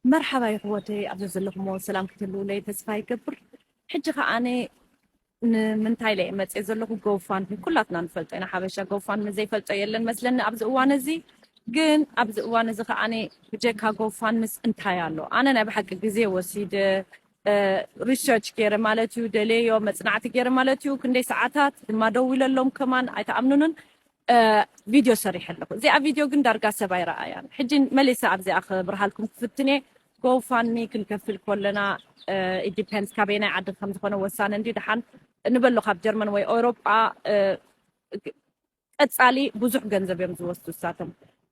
መርሓባ ይሕወተይ፣ ኣብዚ ዘለኹሞ ሰላም ክትህልውለይ ተስፋ ይገብር። ሕጂ ከኣ ኣነ ንምንታይ ኢለ እየ መፅየ ዘለኹ? ጎፋንድሚ ኩላትና ንፈልጦ ኢና። ሓበሻ ጎፋንድሚ ዘይፈልጦ የለን መስለኒ ኣብዚ እዋን እዚ። ግን ኣብዚ እዋን እዚ ከኣ ብጀካ ጎፋንድሚስ እንታይ ኣሎ? ኣነ ናይ ብሓቂ ግዜ ወሲደ ሪሰርች ገይረ ማለት እዩ፣ ደልየዮ መፅናዕቲ ገይረ ማለት እዩ። ክንደይ ሰዓታት ድማ ደው ኢለሎም ከማን ኣይተኣምኑንን። ቪድዮ ሰሪሐ ኣለኹ። እዚኣ ቪድዮ ግን ዳርጋ ሰብ ኣይረኣያን። ሕጂ መሊሰ ኣብዚኣ ክብርሃልኩም ክፍትን እየ። ጎፋንድሚ ክንከፍል ከለና ኢት ዲፐንድስ ካበየናይ ዓዲ ከም ዝኾነ ወሳነ እንዲ ድሓን ንበሎ ካብ ጀርመን ወይ ኤውሮጳ ቀጻሊ ብዙሕ ገንዘብ እዮም ዝወስዱ እሳቶም።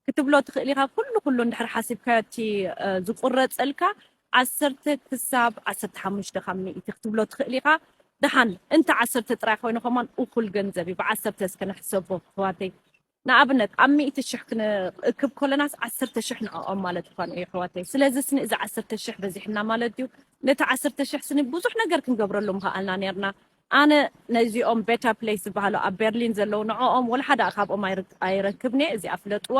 ክትብሎ ትኽእል ኢኻ፣ ኩሉ ኩሉ እንድሕር ሓሲብካዮ እቲ ዝቁረፀልካ ዓሰርተ ክሳብ ዓሰርተ ሓሙሽተ ካብ ሚእቲ ክትብሎ ትኽእል ኢኻ። ደሓን እንተ ዓሰርተ ጥራይ ኮይኑ ከማን እኹል ገንዘብ እዩ። ብዓሰርተ እስከ ንሕሰቦ ኣሕዋተይ። ንኣብነት ኣብ ሚእቲ ሽሕ ክንእክብ ከለናስ ዓሰርተ ሽሕ ንዕኦም ማለት ይኾን እዩ ኣሕዋተይ። ስለዚ ስኒ እዚ ዓሰርተ ሽሕ በዚሕና ማለት እዩ። ነቲ ዓሰርተ ሽሕ ስኒ ብዙሕ ነገር ክንገብረሉ ምኽኣልና ነርና። ኣነ ነዚኦም ቤታ ፕሌስ ዝበሃሉ ኣብ ቤርሊን ዘለዉ ንዕኦም ወላ ሓደ ካብኦም ኣይረክብኒ። እዚኣ ፍለጥዋ።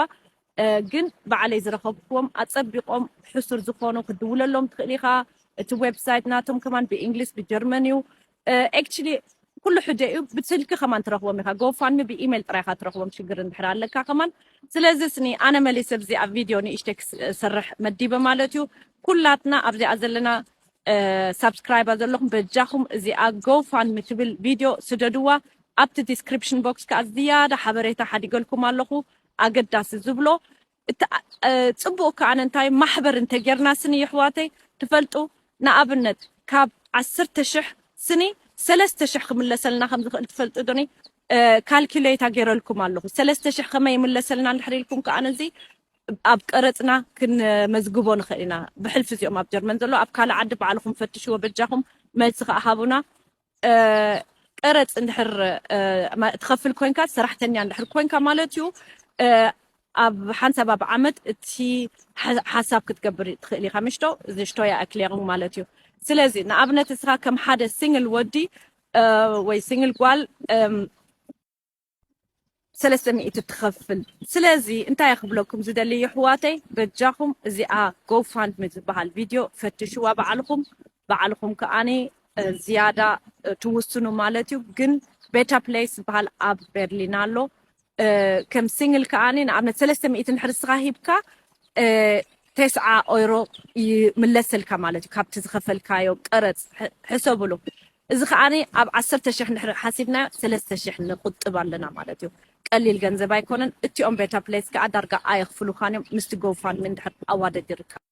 ግን ባዕለይ ዝረኸብክዎም ኣጸቢቖም ሕሱር ዝኾኑ ክድውለሎም ትኽእል ኢኻ። እቲ ዌብሳይት ናቶም ከማን ብእንግሊዝ ብጀርመን እዩ። ኤክቹሊ ኩሉ ሕደ እዩ። ብስልኪ ከማን ትረኽቦም ኢኻ። ጎፋንድሚ ብኢሜል ጥራይ ኢኻ ትረኽቦም ሽግር እንድሕር ኣለካ ከማን። ስለዚ ስኒ ኣነ መሊሰ ኣብዚ ኣብ ቪድዮ ንእሽተይ ክሰርሕ መዲበ ማለት እዩ። ኩላትና ኣብዚኣ ዘለና ሳብስክራይባ ዘለኹም በጃኹም እዚኣ ጎፋንድሚ ትብል ቪድዮ ስደድዋ። ኣብቲ ዲስክሪፕሽን ቦክስ ከኣ ዝያዳ ሓበሬታ ሓዲገልኩም ኣለኹ። ኣገዳሲ ዝብሎ እቲ ጽቡቅ ከኣ እንታይ ማሕበር እንተጌርና ስኒ ይሕዋተይ ትፈልጡ ንኣብነት ካብ ዓሰርተ ሽሕ ስኒ ሰለስተ ሽሕ ክምለሰልና ከም ዝኽእል ትፈልጡ ዶኒ? ካልኩሌታ ገይረልኩም ኣለኹ። ሰለስተ ሽሕ ከመይ ይምለሰልና እንድሕር ኢልኩም ከኣ ነዚ ኣብ ቀረጽና ክንመዝግቦ ንኽእል ኢና። ብሕልፊ እዚኦም ኣብ ጀርመን ዘሎ ኣብ ካልእ ዓዲ ባዕልኹም ፈትሽዎ በጃኹም መልሲ ከኣ ሃቡና። ቀረጽ እንድሕር ትኸፍል ኮንካ ሰራሕተኛ እንድሕር ኮንካ ማለት እዩ ኣብ ሓንሳብ ኣብ ዓመት እቲ ሓሳብ ክትገብር ትኽእል ኢኻ ምሽቶ እዚ ሽቶያ ክሌሪንግ ማለት እዩ። ስለዚ ንኣብነት እስኻ ከም ሓደ ሲንግል ወዲ ወይ ሲንግል ጓል ሰለስተ ሚእቲ ትኸፍል። ስለዚ እንታይ ክብለኩም ዝደሊ ይሕዋተይ በጃኹም እዚኣ ጎፋንድሚ ዝበሃል ቪድዮ ፈትሽዋ ባዕልኹም። ባዕልኹም ከኣኒ ዝያዳ ትውስኑ ማለት እዩ። ግን ቤታ ፕሌስ ዝበሃል ኣብ ቤርሊን ኣሎ። ከም ሲንግል ከኣኒ ንኣብነት ሰለስተ ሚእቲ እንድሕር እስኻ ሂብካ ተስዓ ኦይሮ ይምለሰልካ ማለት እዩ ካብቲ ዝኸፈልካዮ ቀረጽ። ሕሰብሉ። እዚ ከኣኒ ኣብ ዓሰርተ ሽሕ እንድሕር ሓሲብናዮ ሰለስተ ሽሕ ንቁጥብ ኣለና ማለት እዩ። ቀሊል ገንዘብ ኣይኮነን። እቲኦም ቤታ ፕሌስ ከኣ ዳርጋ ኣየኽፍሉኻን እዮም ምስቲ ጎፋንድሚ እንድሕር ኣዋደድ ይርከብ።